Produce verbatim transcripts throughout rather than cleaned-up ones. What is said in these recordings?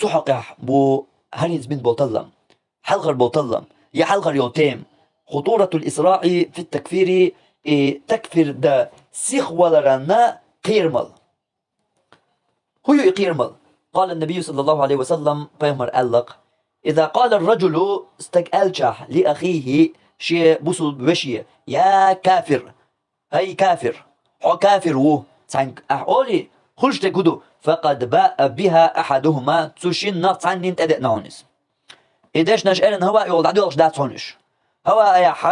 Цу хьокъехь бу хӀаринца бин болу таллам, хьалхар болу таллам, я хьалхар йолу тема: خطورة الإسراع في التكفير, и такфир дан сихваларна кхерамал. ХӀун ю и кхерамал? قال النبي صلى الله عليه وسلم, пайхамар аьлла-кх: إذا قال الرجل, стаг аьлчахь, لأخيه, шен бусулба веше: يا كافر, хӀай кафир, хьо кафир ву, цхьаьнга ахь олий, хуьлуш дерг хӀун ду: فقد باء بها أحدهما, цу шиннах цхьаннина тӀедеана хьуна иза. И дешнаш эрна хӀаваъ йолу дӀадоьлхуш дац хьуна уьш. ХӀаваъехь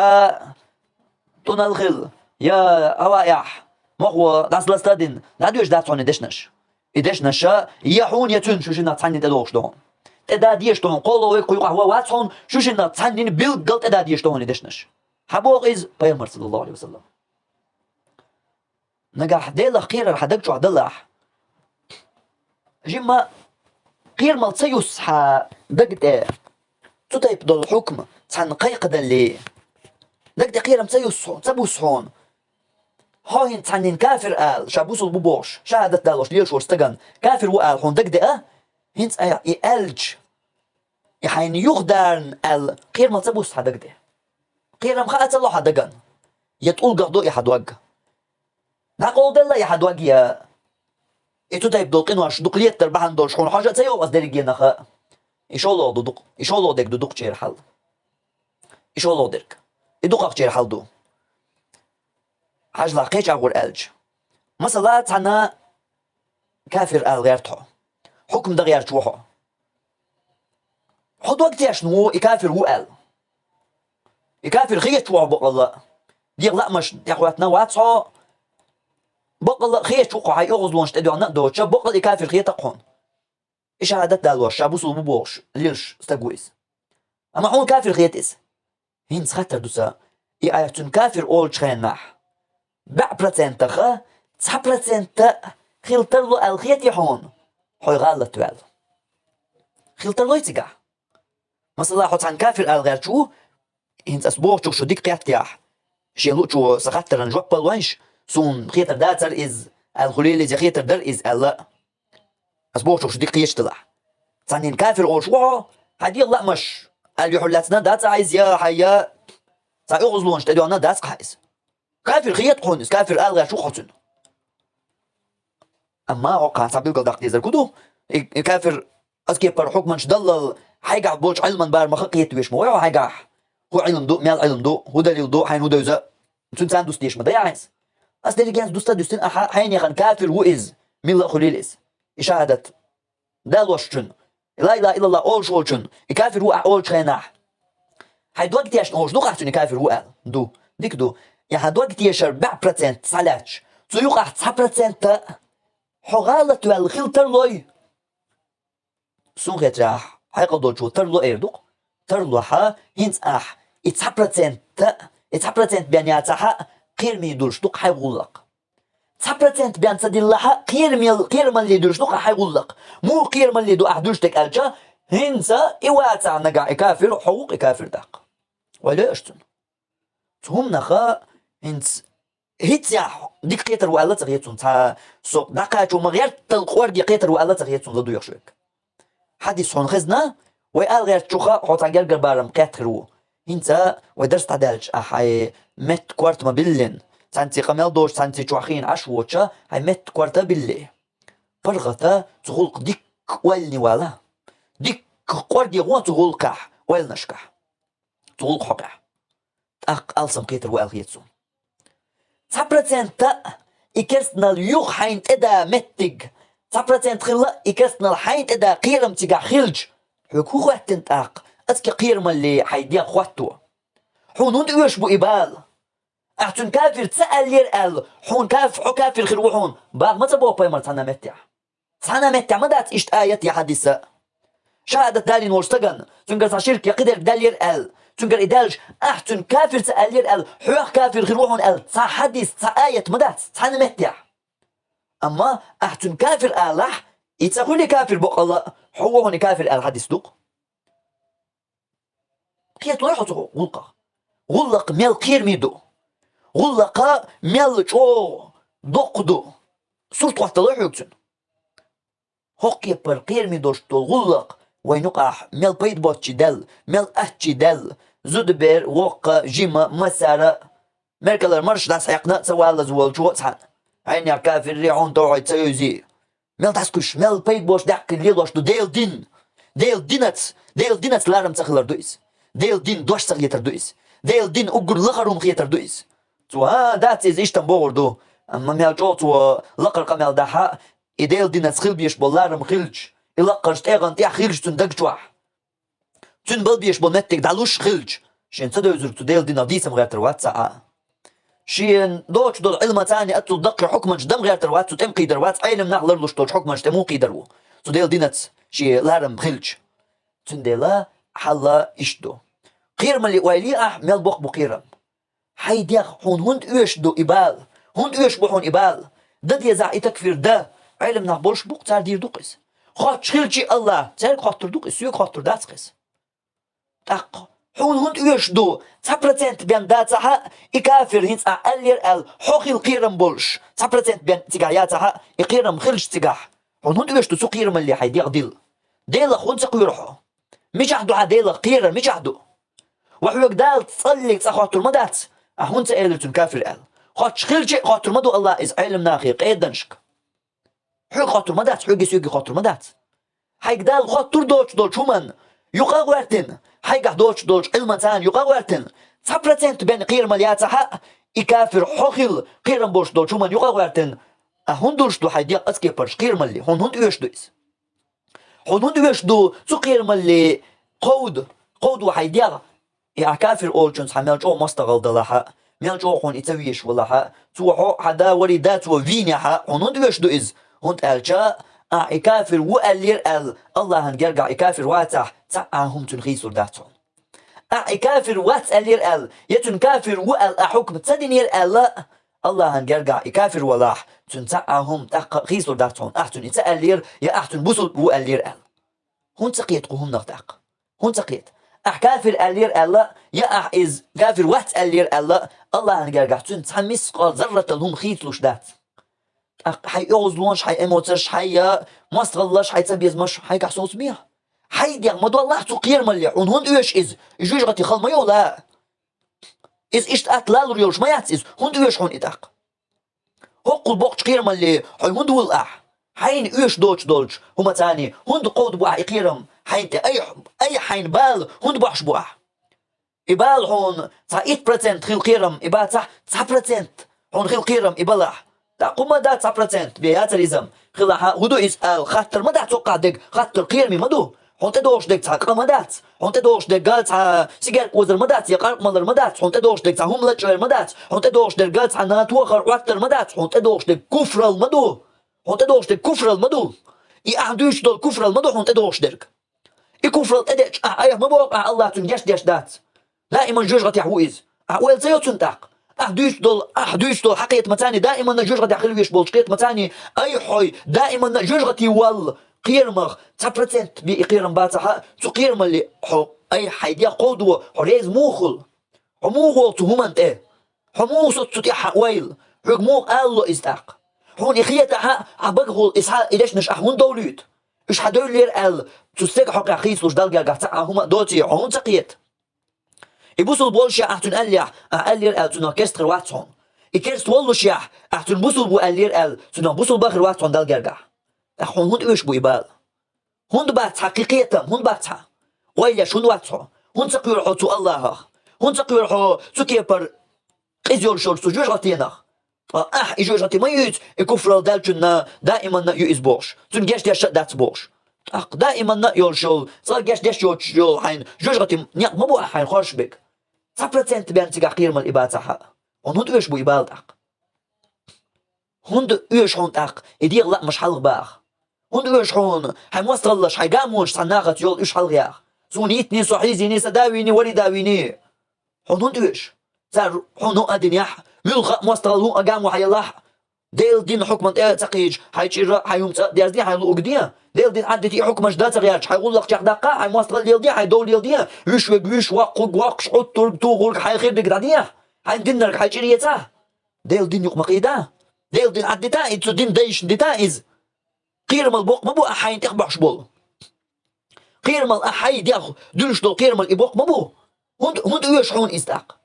тӀунал хила, я хӀаваъехь мохо дӀасаласта а дина, дӀадоьлхуш дац хьуна и дешнаш. И дешнаш я хьуна, я цуьнан шу шиннах цхьаннина тӀедогӀуш ду хьуна. ТӀеда дезаш ду хьуна, кхоалгӀа вай кху юкъахь ван вац хьуна, шу шиннах цхьаннина билггал тӀеда дезаш ду хьуна и дешнаш. Хьан боху иза пайхамар, саллаллаху Ӏалайхи ва саллам? Нагахь Делах кхерар хьан даг чохь далахь, жимма кхерамал ца юссу хьан даг тӀе цу тайпа долу хьукма цхьанна кхайкхадалле, даг тӀе кхерам ца юссу, ца буссу хьуна. Хьо хӀинца цхьаннина кафир ала, ша бусулба ву бохуш, шахӀадат далош лелаш волчу стагана кафир ву ала хьуна дагадеа, хӀинца айхьа и аьлча, и хьайна юхадарна аьлла, кхерамал ца буссу хьан даг тӀе. Кхерам хаа ца ло хьан дагана, я тӀулгах до и хьан дог. ДӀакъовладелла и хьан дог, я и цу тайпа долу къинош дукха леттар бахьана долуш хьуна хьожа а ца йогӀу ас дерриге наха. И шолгӀа ду дукх-, и шолгӀа дерг ду дукхачеран хьал. И шолгӀа дерг. И дукхахчеран хьал ду. Хьажалахь кхечу агӀор аьлча. Масала, цхьанна кафир ала гӀерта хьо. Хьукма дан гӀерташ ву хьо. Хьо дог тешна ву, и кафир ву аьлла. И кафир хеташ ву хьо бакъалла. ДегӀан лаамаш тӀехӀоьттина вац хьо. Бакъалла хеташ ву хьо, хьайн оьгӀазлонаш тӀедоьгӀна а доцуш, бакъалла и кафир хета-кх хьуна. И шахӀадат далош, ша бусулба ву бохуш, лелаш стаг ву иза. Амма хьуна кафир хета иза. ХӀинца хаттар ду сан, и айхьа цуьнан кафир олучу хенахь, бӀе процентах цхьа процент хила тарло аьлла хетий хьуна, хьо гӀалат ваьлла? Хила тарлой цигахь? Масала, хьо цхьанна кафир ала гӀерташ ву, хӀинца ас бохучух шу дика кхеттехь, шен луучо сан хаттаран жоп а лойш, суна хетар дацара иза аьлла хуьлийла иза, я хетар дара иза аьлла. Ас бохучух шу дика кхеташ делахь. Цхьаннена кафир олуш ву хьо, хьан дегӀан лаамаш аьлла юьхьарлаьцна дац ахьа иза, я хьан я цхьа оьгӀазлонаш тӀедоьгӀна дац ахьа иза. Кафир хета хьуна иза, кафир ала гӀерташ ву хьо цуьнан. Амма хӀокхахь цхьа билгалдаккха дезарг хӀун ду? И, и кафир ас кепара хьукманаш даллал, хьайгахь болчу Ӏилман барамах а кхета веш ма вай хьо хьайгахь. ХӀун Ӏилма ду, мел Ӏилма ду, хӀун далил ду, хьайна хӀун девза, цуьнан царна дустадеш ма дай ахьа иза. Ас дерригенца дустадуьстина ахьа, хьайнехан кафир ву иза, милла а хуьлийла иза. И шахӀадат далошчун, ла илаха иллаллах олуш волчун, и кафир ву ахьа олучу хенахь, хьайн дог тешна олуш ду-кх ахьа цуьнан и кафир ву аьлла? Ду. Дика ду. И хьан дог тешар бӀе процент схьалаьтташ, цу юкъахь цхьа процент хьо гӀалат ваьлла хила тарлой? Суна хетарехь, хьекъал долчо тарло эр ду-кх. Тарло хьан, хӀинца ахь и цхьа процент, и цхьа процент бен яцахьа, кхераме дуьллуш ду-кх хьайн гӀуллакх. Цхьа процент бен ца диллахьа, кхерамел-, кхерамалле дуьллуш ду-кх хьайн гӀуллакх. Муха кхерамалле ду ахь дуьллуш дерг аьлча, хӀинца и вацахь нагахь и кафир, хьо ву-кх и кафир даккха. Ойла йо аша цунна. Цу хӀуманах хӀинца хӀинццехь дика кхетар ву аьлла ца хета суна, цхьа со дӀакхачо ма гӀертал кӀорге кхетар ву аьлла ца хета суна, ладугӀуш верг. Хьадис хьуна хезна, вай ала гӀертачуха хьо цхьа гергара барам кхетта хир ву. ХӀинца вай дарс дӀадаьлча, ахь хьайн метта корта ма биллина, цхьаьнций къамел доцуш, цхьаьнций чохь хиъна Ӏаш воцуша, хьайн метта корта а билли, паргӀата цу гӀуллакх дикка ойлане вала. Дикка кӀорге гӀо цу гӀуллакхехь, ойланашкахь. Цу гӀуллакх хьокъехь. ТӀаккха алсам кхетар ву аьлла хета суна. Цхьа процент а и керстанал юха хьайна тӀеда меттиг, цхьа процент хилла и керстанал хьайна тӀеда кхерам цигахь хилча, хьоьга хӀун хӀоьттина тӀаккха, ацкий кхерамалле хьайн дегӀ хӀотто? Хьуна хӀунда оьшуш бу и бала? Ахь цуьнан кафир ца аьллера аьлла, хьуна каф-, хьо кафир хир ву хьуна, бах ма ца боху пайхамар цхьана меттехь. Цхьана меттехь ма дац иштта аят я хьадис а. ШахӀадат далийна волчу стагана, цуьнгара цхьа ширк я кхидерг даьллера аьлла, цуьнгара и даьлча, ахь цуьнан кафир ца аьллера аьлла, хьох кафир хир ву хьуна аьлла, цхьа хьадис, цхьа аят ма дац, цхьана меттехь. Амма ахь цуьнан кафир алахь, и ца хуьлий кафир бакъалла, хьо ву хьуна и кафир аьлла хьадис ду-кх. Кхеталой хьо цу гӀуллакхах? ГӀуллакх мел кхераме ду. ГӀуллакх мел чӀогӀа доккха ду. Сурт хӀотталой хьоьга цуьнан. ХӀокху кепара кхераме долуш долу гӀуллакх вайн юкъахь мел пайда боцчий даьлла, мел аттачий даьлла, зудабер, воккха, жима, массара, меркалара марша дӀасахьаькхна а ца валлаза волчо а цхьаьна. Хьенех кафиррий, хьуна товхьийд ца оьзий. Мел дӀасакхуьйсуш, мел пайда боцуш даьккхина лелош ду Делан дин. Делан динаца, Делан динаца ларам ца хилар ду иза. Делан дин дош ца хетар ду иза. Делан дин уггар лахара хӀума хетар ду иза. Цо, а, дац иза иштта бохур ду. Амма мел чӀогӀа цо лакхара къамел дахьа, и Делан динаца хила безаш болу ларам хилча, и лакхарчу тӀегӀан тӀехь хилча цуьнан даг чохь. Цуьнан бала безаш болу меттиг дӀалуш хилча, шен ца девзарг цу Делан динах дийцам гӀертар вац цхьа а. Шен доцуш долу Ӏилмаца а, оццул даккхий хьукманаш дам гӀертар вац, цу тӀе ма кхийдар вац, Ӏелам нах ларлуш долчу хьукманаш тӀе муха кхийдар ву? Цу Делан динаца шен ларам хилча. Цундела хьал иштта ду. Кхерамалле ойла е ахь, мел боккха бу кхерам. Хьайн дегӀ, хьуна хӀунда оьшуш ду и бала? ХӀунда оьшуш бу хьуна и бала? Дан дезахь и такфир дан, Ӏелам нах болуш бу-кх, цара дийр ду-кх иза. Хоттуш хилча а АллахӀ, цаьрга хоттур ду-кх иза, соьга хоттур дац-кх иза. ТӀаккха хьуна хӀунда оьшуш ду, цхьа процент бен дацахь а, и кафир хӀинца ахь аьллера аьлла, хьо хила кхерам болуш, цхьа процент бен цигахь яцахь а, и кхерам хилча цигахь, хьуна хӀунда оьшуш ду цу кхерамалле хьайн дегӀ дилла? Делах хӀунда ца кхоьру хьо? Мичахь ду хьан Делах кхерар, мичахь ду? Ва хьоьга Дала цкъа а цкъа хоттур ма дац, ахь хӀунда ца элира цуьнан кафир аьлла? Хоттуш хилча а хоттур ма ду АллахӀ иза Ӏелам нахе, къеданашка. Хьоьга хоттур ма дац, хьоьга, соьга хоттур ма дац. Хьайга Дала хоттур доцуш долчу хӀуманна юкъа а гӀоьртина, хьайгахь доцуш долчу Ӏилмаца а юкъа а гӀоьртина, цхьа процент бен кхерамалла яцахь а, и кафир хьо хила кхерам болуш долчу хӀуманна юкъа а гӀоьртина, ахь хӀунда луш ду хьайн дегӀ оцу кепарчу кхерамалле? Хьуна хӀунда оьшуш ду иза? Хьуна хӀунда оьшуш ду цу кхерамалле кховда, кховда ву хьайн дегӀ? И ахь кафир олучунца хьан мел чӀогӀа мостагӀалла далахь а, мел чӀогӀа хьуна и ца везаш валахь а, цо хьо, хьан да варий да цо вийнехь а, хьуна хӀунда оьшуш ду иза? ХӀунда аьлча ахь и кафир ву аьллера аьлла, АллахӀан гергахь и кафир вацахь, цхьа а хӀума цуьнан хийцалур дац хьуна. Ахь и кафир вац аьллера аьлла, я цуьнан кафир ву аьлла ахь хьукм ца динера аьлла, АллахӀан гергахь и кафир валахь, цуьнан цхьа а хӀума тӀаккха хийцалур дац хьуна, ахь цуьнан и ца аьллера, я ахь цуьнан бусулба ву аьллера аьлла. ХӀунда ца кхета кху хӀуманах тӀаккха? ХӀунда ца кхета? Ахь кафир аьллера аьлла, я ахь иза кафир вац аьллера аьлла, АллахӀан гергахь цуьнан цхьа мискъал зарратал хӀума хийцалуш дац. ТӀаккха хьайн оьгӀазлонаш, хьайн эмоцеш, хьайн я мостагӀаллаш, хьайн цабезамаш хьайгахь соцабехьа. Хьайн дегӀ ма доллахь цу кхерамалле, хьуна хӀунда оьшу иза? И жоьжахати хала ма йолу. Иза иштта атта лалур йолуш ма яц иза, хӀунда оьшу хьуна и тӀаккха? ХӀоккхул боккхачу кхерамалле хьо хӀунда вуьллу ахь? Хьайна оьшу доцуш долчу хӀуманца а хӀунда кховда бу ахь и кхерам? Хьайна тӀе айхьа, айхьа хьайна бала хӀунда бохьуш бу ахь? И бала хьуна цхьа итт процент хила кхерам и бацахь, цхьа процент хьуна хила кхерам и балахь. ТӀаккха хӀун ма дац цхьа процент бен яцара иза-м? Хилахь а, хӀун ду иза ала хаттар ма дац хӀокхахь дерг, хаттар кхераме ма ду. Хьуна тӀедогӀуш дерг цхьа къа ма дац, хьуна тӀедогӀуш дерг цхьа сигарка озар ма дац, я къаркъа малар ма дац, хьуна тӀедогӀуш дерг цхьа хӀума лачкъор ма дац, хьуна тӀедогӀуш дерг цхьа натохар Ӏоттар ма дац, хьуна тӀедогӀуш дерг куфрал ма ду. Хьуна тӀедогӀуш дерг куфрал ма ду. И ахь дуьйцуш долу куфрал ма ду хьуна тӀедогӀуш дерг. И куфрал тӀедеъча, ахь айхьа ма боху, ахь АллахӀ цуьнан гечдеш дац. Даиман жоьжахатехь ву иза. Ахь ойла ца йо цунна тӀаккха? Ахь дуьйцуш долу, ахь дуьйцуш долу хьан кхетамаца а, даиманна жоьжахатехь хила веш болчу кхетамаца а, айхьа хьо даиманна жоьжахати валла кхерамах цхьа процент бен и кхерам бацахь а, цу кхерамалле хьо айхьа хьайн дегӀ кховдо, хьо реза муха хуьлу? Хьо муха волу цу хӀуманна тӀе? Хьо муха соцу цу тӀехь хьан ойла? Хьоьга муха ала ло иза тӀаккха? Хьуна и хетахь а, хьан багахула иза хьан и дешнаш ахь хӀунда довлуьйту? Уьш хьан девллера аьлла, цу стеган хьокъехь хийцалуш Далла гергахь цхьа а хӀума а доций, хьо хӀунда ца кхета? И бусулба воллушехь ахь цуьнан аьллехь, ахь аьллера аьлла, цунах керста хир вац хьуна. И керста воллушехь, ахь цуьнан бусулба ву аьллера аьлла, цунах бусулба а хир вац хьуна Далла гергахь. ТӀаккха хьуна хӀунда оьшу бу и бала? ХӀунда бац хьан кхин кхетам, хӀунда бац хьан? Ойла еш хӀунда вац хьо? ХӀунда ца кхоьру хьо цу АллахӀах? ХӀунда ца кхоьру хьо цу кепара къиза йолуш йолчу цу жоьжахатенах? Ткъа ахь и жоьжахати ма юьйцу, и куфрал даьллачунна даиманна а ю иза бохуш, цуьнан гечдеш а дац бохуш. ТӀаккха даиманна а йолуш йолу, цкъа гечдеш йоцуш йолу хьайн жоьжахати некъ ма бу ахь хьайна хоржуш берг. Цхьа процент бен цигахь кхерамалла и бацахь а, хьуна хӀунда оьшу бу и бала тӀаккха? ХӀунда оьшу хьуна тӀаккха и дегӀан лаамаш хьалха баха? ХӀунда оьшу хьуна хьайн мостагӀаллаш, хьайн гамонаш цхьана нахаца йолу уьш хьалха яха? Суна йитиний, со хьийзийний, сан да вийний, вари да вийний. Хьуна хӀунда оьшу? Цара хьуна хӀуъа а динехь, муьлхха а мостагӀалла хӀуъа а гамо хьан елахь, Делан динан хьукман тӀе а ца кхийдаш, хьайн чӀир а, хьайн хӀума цӀа а дерзаде, хьайн луъург де. Делан дин Ӏаддите, и хьукмаш дан ца гӀерташ, хьайн гӀуллакх чекхдаккха, хьайн мостагӀалла леладе, хьайн дов леладе. Вуьш верг вуьш, воккхарг воккхуш, Ӏуттург, тухург, хьайн хирдиг дӀаде. Хьайн диннарг хьайн чӀир эца. Делан дин юкъа ма кхийда. Делан дин Ӏаддита иза, цу динан дайшна дита иза. Кхерамал боккха ма бу ахь хьайна тӀехбохьуш болу. Кхерамал ахь хьайн дегӀ дуьллуш долу кхерамал и боккха ма бу. ХӀунда, хӀунда оьшу хьуна иза тӀаккха?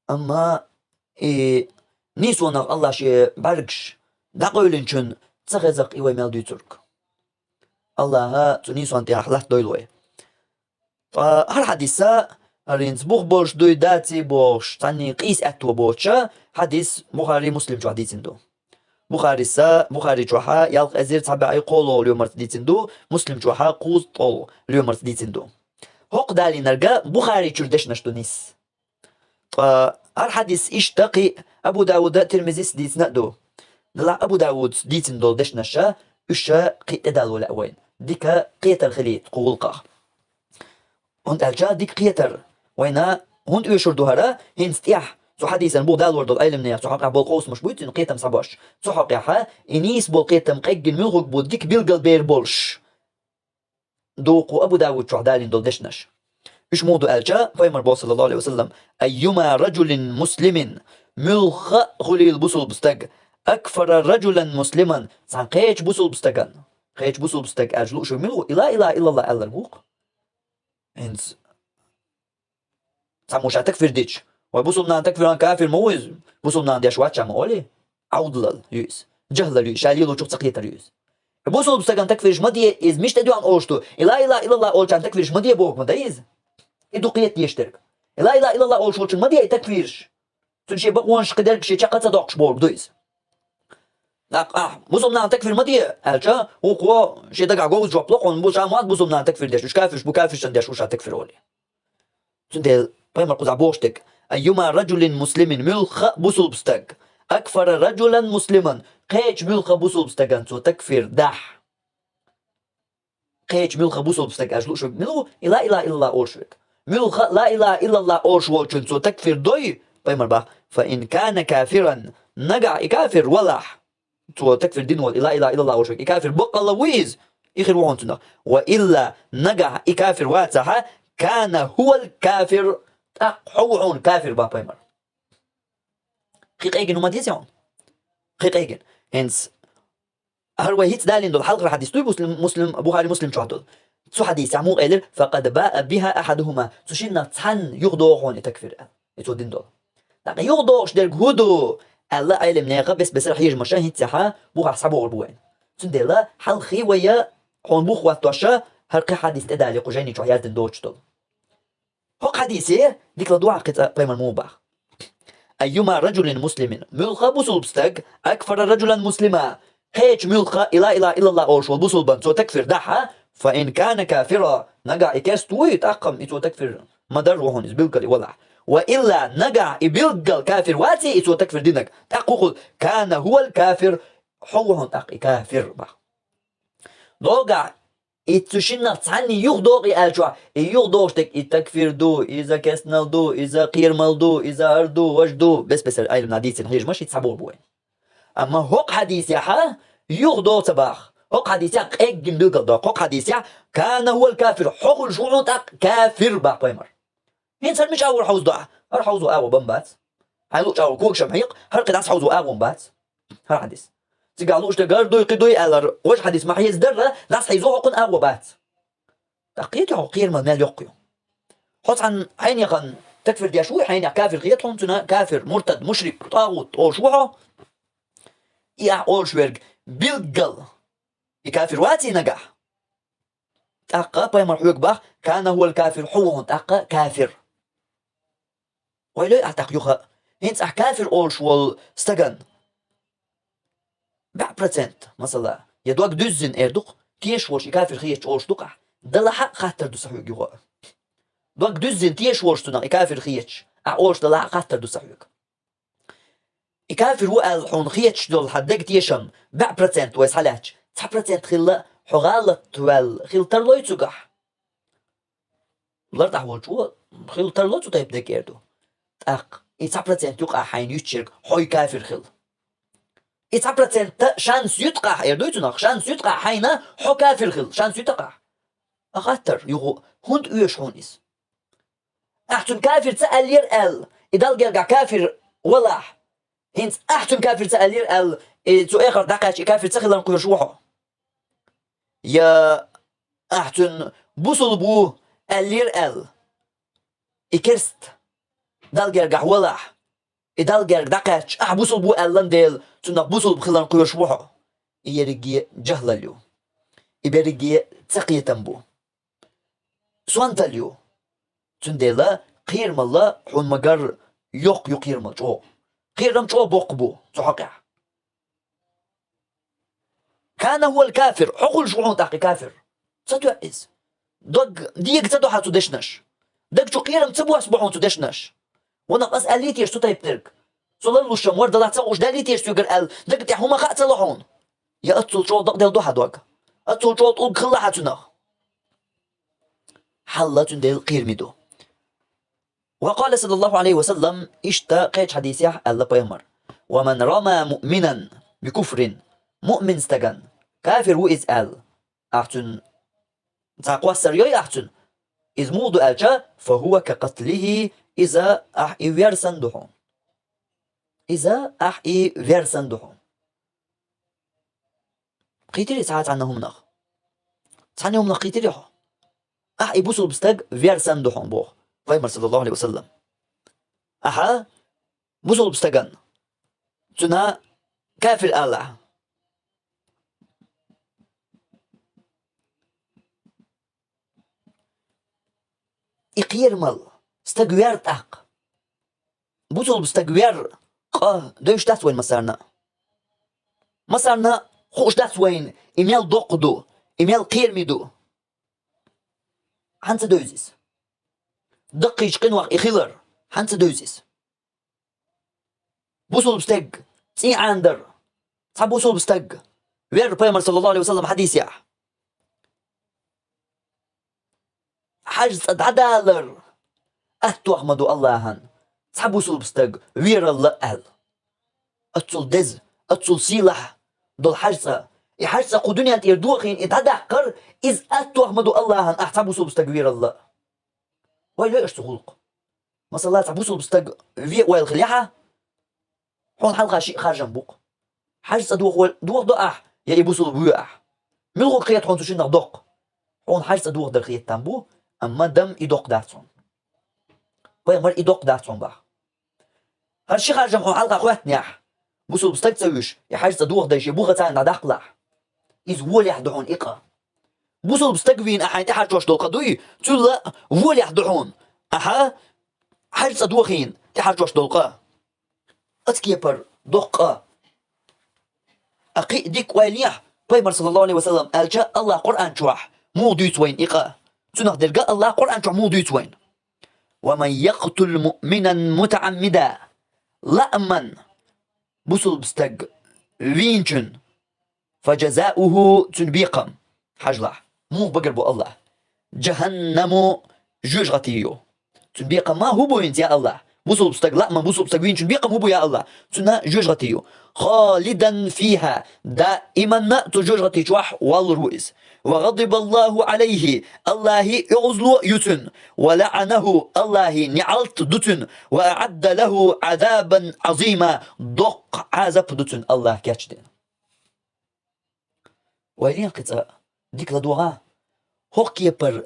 Амма и нийсонах Аллах шен бӀаьргаш дӀакъевлинчунна ца хеза-кх и вай мел дуьйцург. Аллаха цу нийсонна тӀехь латтадойла вай. Ткъа хӀара хьадиса, хӀара хӀинца бух болуш дуй, даций бохуш, цхьанний къийса аьтто боцуша, хьадис Бухари, Муслим чохь дийцина ду. Бухариса, Бухари чохьа ялх эзар цхьа бӀе кхоалгӀа лоьмарца дийцина ду, Муслим чохьа кхузткъалгӀа лоьмарца дийцина ду. ХӀокху далийнарга Бухари чуьра дешнаш ду нис. Ткъа хӀара хьадис иштта кхин Абу Дауда, Тирмизис дийцина а ду. Делахь Абу Даудс дийцина долу дешнаша, уьш кхин тӀедало лаьа вайна. Дика кхетар хилийта кху гӀуллакхах. ХӀунда аьлча дика кхетар вайна хӀунда оьшур ду хӀара, хӀинца тӀехь цу хьадисан бух далор долу Ӏеламнех цу хьокъехь болу къовсамаш буй цуьнан кхетам схьабош. Цу хьокъехьа и нийса болу кхетам къеггина муьлхарг бу дика билгал бер болуш. Ду кху Абу Дауд чохь далийна долу дешнаш. Уьш муха ду аьлча, пайхамар боху, саллаллаху алейхи ва саллам: «Айюма раджулин муслимин», муьлхха а хуьлийла бусулба стаг, «акфара раджулан муслиман», цхьана кхечу бусулба стаган, кхечу бусулба стаг аьлча лууш верг мила ву, и ла илаха иллаллах аьлларг ву-кх. ХӀинца цхьаммо ша такфир дича, вай бусулба нана такфир ван кафир ма ву иза, бусулба нана деш вац ша ма олий? Ӏовдалал ю иза, жахӀлал ю иза, ша лелочух ца кхетар ю иза. Бусулба стагана такфирш ма де, иза мича тӀедоьгӀна олуш ду, и ла илаха иллаллах олучарна такфирш ма де боху ма дай иза. И ду кхета деш дерг. И ла илаха иллаллах олуш волчун ма де и такфирш. Цуьнан шен бакъонаш кхидерг шен чекх а ца доккхуш бохург ду иза. ТӀаккха ахь бусулба нана такфир ма де аьлча, вукхо шен дагахь говза жоп ло, хьуна бу ша ма вац бусулба нана такфир деш, уьш кафирш бу, кафиршна деш ву ша такфир олий. Цундела пайхамар кхузахь бохуш дерг: «Айюма раджулин муслимин», муьлхха а бусулба стаг, «акфара раджулан муслиман», кхечу муьлхха а бусулба стагана цо такфир дахь. Кхечу муьлхха а бусулба стаг аьлча лууш верг мила ву, и ла илаха иллаллах олуш верг. Муьлхха а ла илаха иллаллах олуш волчун цо такфир дой, пайхамар бах: «Фа ин кана кафиран», нагахь и кафир валахь, цо такфир дина волу, и ла илаха иллаллах олуш верг, и кафир баккъалла вуй иза, и хир ву хьуна цунах. Ва илла, нагахь и кафир вацахьа, кана хӀувал кафир, тӀаккха хьо ву хьуна кафир, бах пайхамар. Кхин къегина ма деза хьуна. Кхин къегина. ХӀинца хӀара вай хӀинца далийна долу хьалхара хьадис дуй, Муслим, Муслим, Бухари, Муслим чохь долу. Цу хьадисехь муха элира: «Факъад баа биха ахьадухума», цу шиннах цхьанна юхадогӀу хьуна и такфир аьлла, и цо дина долу. ТӀаккха юхадогӀуш дерг хӀун ду аьлла, Ӏеламнеха бес-бесара хьежамаша хӀинццехьа бухахь схьабогӀур бу вайна. Цундела хьалххе вай хьуна бух хӀоттоша, хӀара кхин хьадис тӀедале кху жайни чохь яздина доцуш долу. ХӀокху хьадисе дика ладогӀа кхин цкъа пайхамар муха бах: «Айюма раджулин муслимин», муьлхха а бусулба стаг, «акфара раджулан муслима», кхечу муьлхха а и ла илаха иллаллах олуш волу бусулбан цо такфир дахьа, «фа ин кана кафира», нагахь и керста вуй, тӀаккха-м и цо такфир ма-дарра ву хьуна иза билггал и валахь. «Ва илла», нагахь и билггал кафир ваций и цо такфир динарг, тӀаккха хӀун хуьлу, «кана хӀувал кафир», хьо ву хьуна тӀаккха и кафир, бах. Догахь и цу шиннах цхьанний юхадогӀий аьллачохь, и юхадогӀуш дерг и такфир ду, иза кестнал ду, иза кхерамал ду, иза хӀара ду, важа ду, бес-бесара Ӏеламнаха дийцина хьежамаш хӀинца схьабогӀу бу вайна. Амма хӀокху хьадисехьа юхадогӀу ца бах. ХӀокху хьадисехь къеггина билгал доккху. ХӀокху хьадисехь: «Кана хӀувал кафир», хьо хуьлуш ву хьуна тӀаккха кафир, бах пайхамар. ХӀинца хӀара мича агӀор хьовзадо ахь? ХӀара хьовзо агӀо бан бац. Хьайн луъучу агӀор когаш-м хьекха, хӀара кхин дӀасахьовзо агӀо-м бац. ХӀара хьадис. Цигахь лууш дерг хӀара дуй, кхин дуй аьлларг, важа хьадис ма хьеза дарра, дӀасахьийзо хьо кхунна агӀо бац. ТӀаккха кхетий хьо кхерамал мел йоккха ю? Хьо цхьана хьайнехана такфир деш вуй, хьайнех кафир хета хьуна цуьнан, кафир, муртад, мушрик, тӀагӀут олуш ву хьо? И ахь олуш верг билггал и кафир ваций нагахь? ТӀаккха пайхамар хьоьга бах: «Кана хӀувал кафир», хьо ву хьуна тӀаккха кафир. Ойла йой ахь тӀаккха юха. ХӀинца ахь кафир олуш волу стаган бӀе процент, масала, я дог дуьззина эр ду-кх, тешаш волуш и кафир хеташ олуш ду-кх ахь, далахь а хаттар ду сан хьоьга юха. Дог дуьззина тешаш волуш цунах и кафир хеташ ахь олуш далахь а хаттар ду сан хьоьга. И кафир ву аьлла хьуна хеташ долу хьан дега тешам бӀе процент вай схьалаьтташ, цхьа процент хилла хьо гӀалат ваьлла хила тарлой цуьнгахь? ЛартӀахь волчо хила тарло цу тайпа дега эр ду. ТӀаккха и цхьа процент ю-кх ахь хьайна юьтуш ерг хьо и кафир хила. И цхьа процент шанс ю-кх ахь, эр дуй цунах, шанс ю-кх ахь хьайна хьо кафир хила, шанс ю-кх ахь. А хаттар юха хӀунда оьшу хьуна иза? Ахь цуьнан кафир ца аьллера аьлла, и Далла гергахь кафир валахь, хӀинца ахь цуьнан кафир ца аьллера аьлла, И цу эхарт дӀакхаьчча и кафир ца хиларна кхоьруш ву хьо? Я ахь цунна бусулба ву аьллера аьлла, и керста Далла гергахь валахь, и Далла герга дӀакхаьчча, ахь бусулба ву аьллан дела, цунах бусулба хиларна кхоьруш ву хьо? И ерриге жахӀлал ю. И берриге цакхетам бу. Сонтал ю. Цундела кхерамал хьуна ма-гарра йоккха ю кхерамал чӀогӀа. Кхерам чӀогӀа боккха бу цу хьокъехь. كان هو الكافر, хьо хуьлуш ву хьуна тӀаккха и кафир. Ца тоьа иза. Дог дега ца до хьан цу дешнаш. Даг чу кхерам ца боссабо хьуна цу дешнаш. Ванах, ас аьллий теша цу тайпа дерг? Со ларлуш-м вара, Далла ца хууш даьллий теша соьгара аьлла, дага тӀехь хӀума хаа ца ло хьуна? Я аццул чӀогӀа дакъаделла ду хьан дог? Аццул чӀогӀа тӀулг хилла хьан цунах? Хьалла цундела кхераме ду. وقال صلى الله عليه وسلم, иштта кхечу хьадисехь аьлла пайхамар: ومن رمى مؤمنا بكفر, муъмин стагана, кафир ву иза аьлла, ахь цуьнан цхьа кхоссар йой ахь цуьнан, иза муха ду аьлча, فهو كقتله, иза ахь и вер санна ду хьуна. Иза ахь и вер санна ду хьуна. Кхийтирий цхьа а цхьанна хӀуманах? Цхьанна хӀуманах кхийтирий хьо? Ахь и бусулба стаг вер санна ду хьуна боху пайхамар, саллаллаху алейхи ва саллам. Ахьа бусулба стагана, цуьнан кафир алахь. И кхерамал стаг вер тӀаккха. Бусулба стаг вер къа девзаш дац вайна массарна а. Массарна а хууш дац вайна, и мел доккха ду, и мел кхераме ду. ХӀанца девза иза? Даккхийчу къинойх и хилар хӀанца девза иза? Бусулба стаг цӀий Ӏанадар. Цхьа бусулба стаг вер пайхамар, саллаллаху алейхи ва саллам, хьадисехь: хьажа цӀа дӀадалар аттох ма ду Аллахьан цхьа бусулба стаг вералла аьлла. Аццул деза, аццул сийлахь долу хьажа цӀа. И хьажа цӀа кху дуьнен тӀера дохийна и дӀадаккхар, иза аттох ма ду Аллахьан ахь цхьа бусулба стаг вералла. Вай лоьуш цу гӀуллакх. Масала, цхьа бусулба стаг ве ойла хилехьа, хьуна хьалха шиъ харжам бу-кх. Хьажа цӀа дохо-, дохадо ахь, я и бусулба вуьйо ахь? Муьлхарг хета хьуна цу шиннах доккха? Хьуна хьажа цӀа дохадар хета там бу, амма дам и доккха дац хьуна. Пайхамар и доккха дац хьуна бах. ХӀара ши харжам хьуна хьалха хоьттинехь, бусулба стаг ца вуьйш, и хьажа цӀа дохадайша, и буха царна дӀадаккхалахь. Иза волехь ду хьуна и къа. Бусулба стаг вийна ахь хьайна тӀехьарчош долу къа дуй, цуьлла волехь ду хьуна ахьа хьажа цӀа дохийна тӀехьарчош долу къа. Оцу кепара доккха къа. Ткъа кхин а дика ойла ехьа, пайхамар, саллаллаху алейхи ва саллам, аьлча, Аллах Къуръан чохь муха дуьйцу вайна и къа? Цунах дерг а Аллах Къуръан чохь муха дуьйцу вайна? «Ва ман якътул муъминан мутаӀаммидан». Лааман бусулба стаг вийначун, «фа жазауху», цуьнан бекхам, хьажалахь, муха багар бу Аллах? «Жаханнаму», жоьжахати ю. Цуьнан бекхам ма хӀун бу хӀинца, я Аллах? Бусулба стаг, лааман бусулба стаг вийначун бекхам хӀун бу, я Аллах? Цуьнан жоьжахати ю. «Халидан фиха», даиманна цу жоьжахати чохь валлур ву иза. «Ва гъадибаллаху алейхи», Аллахьи оьгӀазло ю цуьнан. «Ва лаъанаху», Аллахьи неӀалт ду цуьнан. «Ва аӀадда лаху Ӏазабан Ӏазима», доккха Ӏазап ду цуьнан Аллахьа кечдина. Вай лен кхин цкъа дика ладогӀа. ХӀокху кепара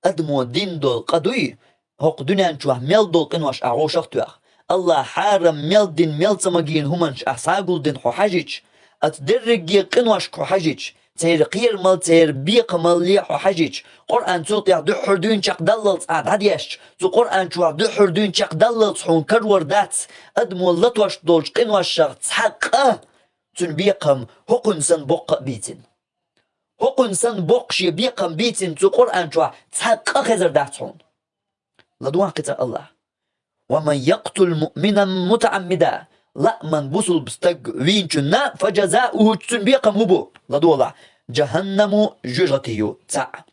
адамо дина долу къа дуй, хӀокху дуьнен чохь мел долу къинош ахь вовшах а тоьхна, Аллахьа хьарам мел дина, мел ца магийна хӀуманаш ахь схьагулдина хьо хьаьжча, оцу дерриге къиношка хьо хьаьжча, церан кхерамал, церан бекхамалле хьо хьаьжча, Къуръан цул тӀаьхьа дуьххьара дуьйна чекхдаллалц ахь дӀадешча, цу Къуръан чохь дуьххьара дуьйна чекхдаллалц хьуна карор дац адамо латош долчу къиношах цхьа къа, цуьнан бекхам хӀокхуьнан санна боккха а бийцина. ХӀокхуьнан санна боккха шен бекхам бийцина цу Къуръан чохь цхьа къа хезар дац хьуна. ЛадогӀа кхин цкъа Аллах: «Ва ман якътул муъминан мутаӀаммидан», лааман бусулба стаг вийначунна, «фа жазауху», цуьнан бекхам хӀун бу? ЛадогӀалахь: «Жаханнаму», жоьжахати ю, цхьаъ.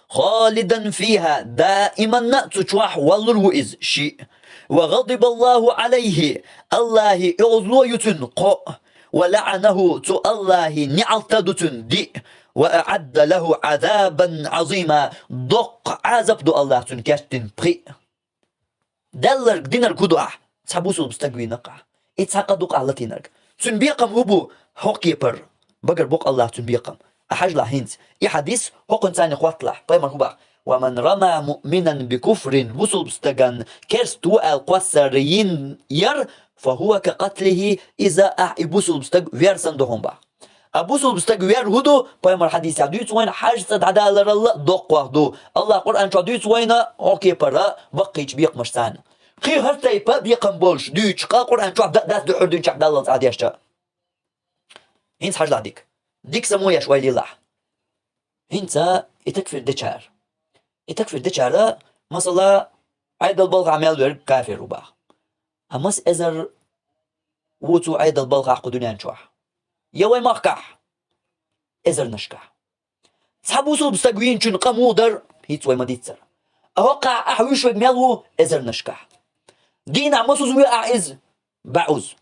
«Халидан фиха», даиманна цу чохь валлур ву иза, шиъ. «Ва гъадибаллаху алейхи», Аллахьи оьгӀазло ю цуьнан, кхоъ. «Ва лаъанаху», цу Аллахьи неӀалт а ду цуьнан, диъ. «Ва аӀадда лаху Ӏазабан Ӏазима», доккха Ӏазап ду Аллахьа цуьнан кечдина, пхиъ. Делларг, динарг хӀун ду ахь? Цхьа бусулба стаг вийна-кх ахь. И цхьа къа ду-кх ахь латийнарг. Цуьнан бекхам хӀун бу? ХӀокху кепара багара боккъал лаьа цуьнан бекхам. Ахьа хьажалахь хӀинца. И хьадис хӀокхуьнца царна хӀотталахь. Пайхамар хӀун боху? «Ва ман рама муъминан би куфрин», бусулба стагана керста ву аьлла кхоссар йина яр, «фа хӀува ка къатлихи», иза ахь и бусулба стаг вер санна ду хьуна боху. А бусулба стаг вер хӀун ду? Пайхамар хьадисехь дуьйцу вайна, хьажа цӀа дӀадаларал а доккхох ду. АллахӀа Къуръан чохь дуьйцу вайна хӀокху кепара баккхийчу бекхамашца царна. Кхин хӀара тайпа бекхам болуш дуьйцуш, къа Къуръан чохь дан дац дуьхьал дуьйна чекхдаллалц Ӏа дешча. ХӀинца хьажалахь дика. Дика само еш ойла елахь. ХӀинца и такфир дечара. И такфир дечара, масала, Ӏедал балхахь мел верг кафир ву боху. Амма маса эзар ву цу Ӏедал балхахь кху дуьнен чохь? Я вай махкахь? Эзарнашкахь. Цхьа бусулба стаг вийначун къа муха дара, хӀинца вай ма-дийццара. А хӀокхахь ахь вуьйш верг мел ву? Эзарнашкахь. Дийнахь масуза вуьй ахь иза? БӀозза.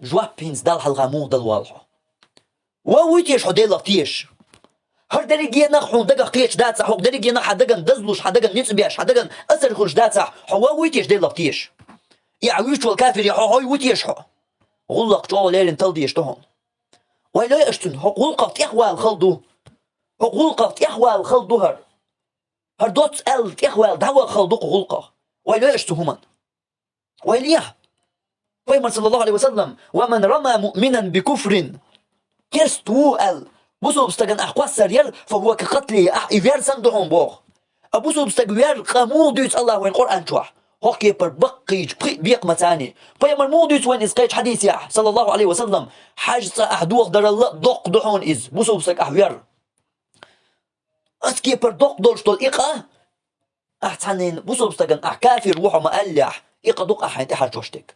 Жоп хӀинца Далла хьалха муха дала волу хьо? Ван вуй теша хьо Делах тешаш? ХӀара дерригенах хьуна дагах кхеташ дацахь, хӀокху дерригенах хьан дагана дазлуш, хьан дагана ницкъ беш, хьан дагана асар хуьлуш дацахь, хьо ван вуй теша Делах тешаш? И ахь вуьйш волу кафир я хьо, хьо вуй теша хьо? ГӀуллакх чӀогӀа леррина талла дезаш ду хьуна. Вай лой аша цуьнан, хӀокху гӀуллакхах тӀехвала хала ду. ХӀокху гӀуллакхах тӀехвала хала ду хӀара. ХӀара доцца аьлла тӀехвала дӀаваха хала ду кху гӀуллакхах. Вай лой аша цу хӀуманна. Вай лехьа. Пайхамар, саллаллаху Ӏалайхи ва саллам: «Ва ман рама муъминан би куфрин». Керста ву аьлла, бусулба стагана ахь кхоссар яр, «фа хӀува ка къатлихи», ахь и вер санна ду хьуна боху. А бусулба стаг вер къа муха дуьйцу АллахӀа вайн Къуръан чохь? ХӀокху кепара баккхийчу пхи бекхамаца царна. Пайхамар муха дуьйцу вайна иза кхечу хьадисехь, саллаллаху Ӏалайхи ва саллам? Хьажа цӀа ахь дохадарал а доккха ду хьуна иза, бусулба стаг ахь вер. Ас кепара доккха долуш долу и къа, ахь цхьаннен бусулба стагана ахь кафир ву хьо ма-аллехь, и къа ду-кх ахь хьайна тӀехьарчош дерг.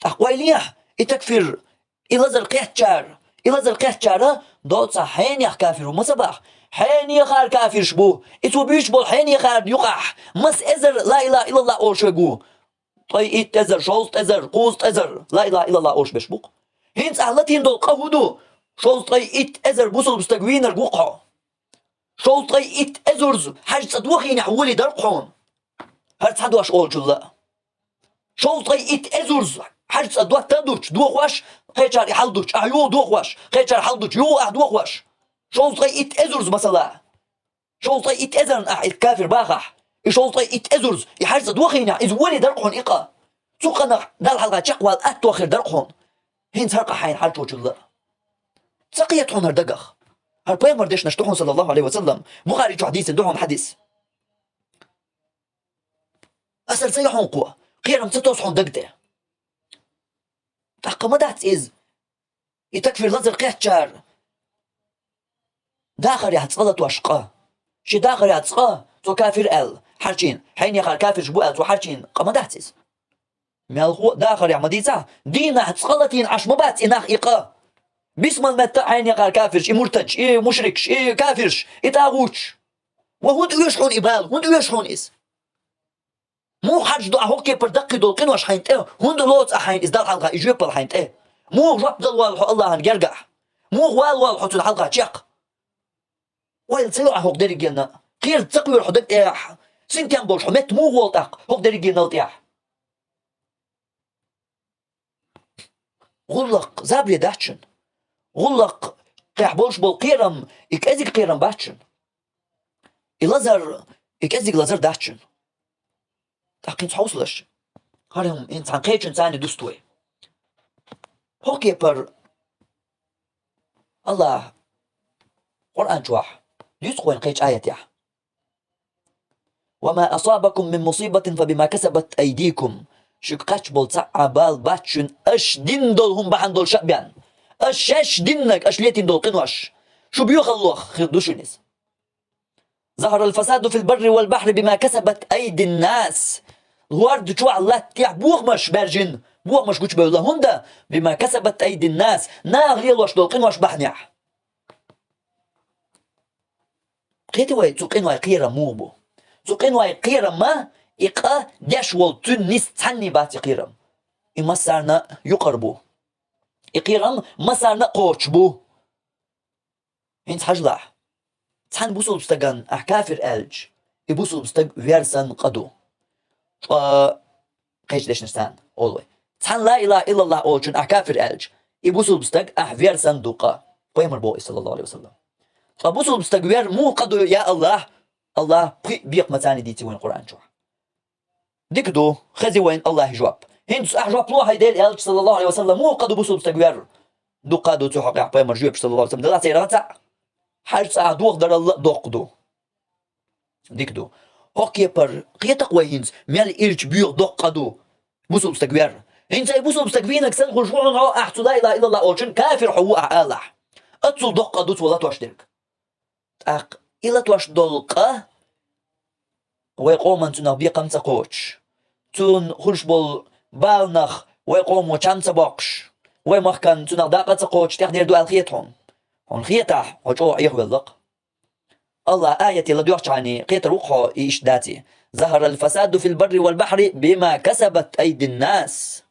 ТӀаккха вай лехьа, и такфир, и лазар кхеттачара, и лазар кхеттачара доцахь хьенех кафир ву ма ца боху. Хьенехара кафирш бу. И цо буьйцуш болу хьенехарна юкъахь маса эзар ла илаха иллаллах олуш верг ву. Ткъе итт эзар, шовзткъа эзар, кхузткъа эзар ла илаха иллаллах олуш берш бу-кх. ХӀинца ахь латийна долу къа хӀун ду? Шовзткъе итт эзар бусулба стаг вийнарг ву-кх хьо. Шовзткъе итт эзарза хьажа цӀа дохийнехь, волий дара-кх хьуна хӀара цхьа дош олучул а. Шовзткъе итт эзарза хьажа цӀа дотта а дуттуш, дохош, кхечара и хьал дуттуш, ахь юха дохош, кхечара хьал дуттуш, юха ахь дохош. Шовзткъе итт эзарза, масала. Шовзткъе итт эзарна ахь иза кафир бахахь, и шовзткъе итт эзарза и хьажа цӀа дохийнехь, иза волий дара-кх хьуна и къа. Цу къанах Далла хьалха чекхвала атто хир дара-кх хьуна. ХӀинца хӀара къа хьайна хьарчочул а. Ца кхета хьуна хӀара дагах. ХӀара пайхамар дешнаш ду хьуна, саллаллаху Ӏалайхи ва саллам. Бухари чохь дийцина ду хьуна хьадис. Асар ца йо хьуна кхо, кхерам ца тосу хьуна даг тӀе. ТӀаккха ма дац иза. И такфир лазар кхеттачара дахарехь цкъа латош къа. Шен дахарехь цкъа, цо кафир аьлла, хьарчийна, хьенехара кафирш бу аьлла, цо хьарчийна къа ма дац иза. Мелхо а дахарехь ма дийцахь, дийнахь цкъа латийна Ӏаш ма бац и нах и къа. Бисмал метта а хьенехара кафирш, и муртадш, и мушрикш, и кафирш, и тӀагӀуташ. Ва хӀунда оьшу хьуна и бала, хӀунда оьшу хьуна иза? Муха хьарчадо ахь хӀокху кепара даккхий долу къинош хьайна тӀе? ХӀунда лоцу ахь хьайна иза Далла хьалха, и жоьпалла хьайна тӀе? Муха жоп дала воллу хьо АллахӀан гергахь? Муха вала воллу хьо цуьнан хьалха чекх? Ойла ца йо ахь хӀокху дерригенна? Кхерам ца кхоьру хьо даг тӀехь? Синтем болуш хьо метта муха волу тӀаккха хӀокху дерригенал тӀехь? ГӀуллакх забаре дац шуна. ГӀуллакх кхехь болуш болу кхерам, и кӀезиг кхерам бац шуна. И лазар, и кӀезиг лазар дац шуна. ТӀаккха хӀинца хьовсалаш. ХӀара хӀума хӀинца цхьана кхечуьнца царна дуста вай. ХӀокху кепара АллахӀа Къуръан чохь дуьйцу-кх вайна кхечу аятехь: «Ва ма асабакум мин мусибатин фа бима касабат айдикум». Шуьга кхаьчна болу цхьа а бала бац шуна, аша дина долу хӀума бахьана долуш а бен. Аша шаьш диннарг, аша летийна долу къинош. Шу боьхаллох хир ду шуна иза. «Захарал фасаду фил барри вал бахри бима касабат айдин нас». ХӀорда чохь, латта тӀехь бохамаш баьржина, бохамаш гучубевлла. ХӀунда? «Бима касабат айдин нас», наха лелош долу къинош бахьанехь. Кхетий вай, цу къинойн кхерам муха бу? Цу къинойн кхерам ма, и къа деш волу цуьнан нис цхьанний бац и кхерам. И массарна а юкъара бу. И кхерам массарна а кхочуш бу. ХӀинца хьажалахь. Цхьана бусулба стагана ахь кафир аьлча, и бусулба стаг вер санна къа ду. Ткъа кхечу дешнаш царна олу вай. Цхьан ла илаха иллаллахӀ олучун ахь кафир аьлча, и бусулба стаг ахь вер санна ду къа. Пайхамар боху и, саллаллаху алейхи ва саллям. Ткъа бусулба стаг вер муха къа ду, я Аллах? Аллах пхи бекхамацани дийци вайн Къуръан чохь. Дика ду, хези вайн Аллахьи жоп. ХӀинца ахь жоп ло хьай Дела аьлча, саллаллаху алейхи ва саллям, муха къа ду бусулба стаг вер? Дукха ду цу хьокъехь пайхамар жоьпаш, саллаллаху алейхи ва саллям, делахь церан цхьаъ. Хьаьжа цӀа дохдаралла а доккха ду. Дика ду. ХӀокху кепара кхетакх вай хӀинца, мел ирча боьха доккха къа ду бусулба стаг вер. ХӀинца и бусулба стаг вийнарг санна хуьлуш ву хьуна хьо, ахь цу ла илаха иллаллахӀ олучун кафир хьо ву ахь алахь. Аццул доккха къа ду цо латош дерг. ТӀаккха и латош долу къа вай къоман цунах бекхам ца кхочуш, цунна хуьлуш болу баланах вай къомо чам ца боккхуш, вай махкан цунах дакъа ца кхочуш тӀехдер ду аьлла хета хьуна? Хьуна хетахь, хьо чӀогӀа Ӏехавелла-кх. Аллах аятехь ладоьгӀчхьана кхетар ву-кх хьо и иштта даций: «ظهر الفساد في البر والبحر بما كسبت أيدي الناس».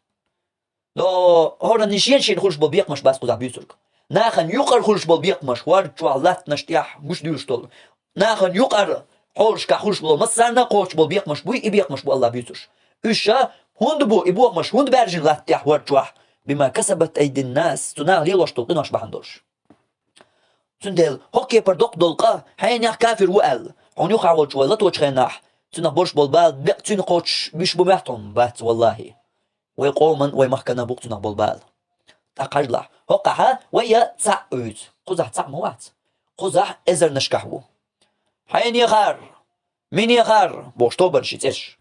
Но хӀоранна шен-шен хуьлуш болу бекхамаш бац кхузахь буьйцург. Нахана юкъара хуьлуш болу бекхамаш, хӀорда чохь латтанаш тӀехь гуш дуьйлуш долу. Нахана юкъара хьолашкахь хуьлуш болу массарна а кхочуш болу бекхамаш буй, и бекхамаш бу Аллах буьйцурш. Уьш ша хӀунда бу, и бохамаш хӀунда баьржина латта тӀехь хӀорда чохь? «بما كسبت أيدي الناس», цу наха лелош долу къинош бахьана долуш. Цундела хӀокху кепара доккха долу къа, хьенех кафир ву аьлла, хьуна юххехь волчу вай латочу хенахь, цунах болуш болу бала бекъ цуьнан кхочуш буьш бу моьтту хьуна? Бац, валлахӀи. Вай къоман, вай махкана бу-кх цунах болу бала. ТӀаккха хьажалахь, хӀокхахь вай я цхьаъ вуьйцу, кхузахь цхьаъ ма вац. Кхузахь эзарнашкахь ву. Хьенехара, минехара бохуш тобанаш и цӀерш.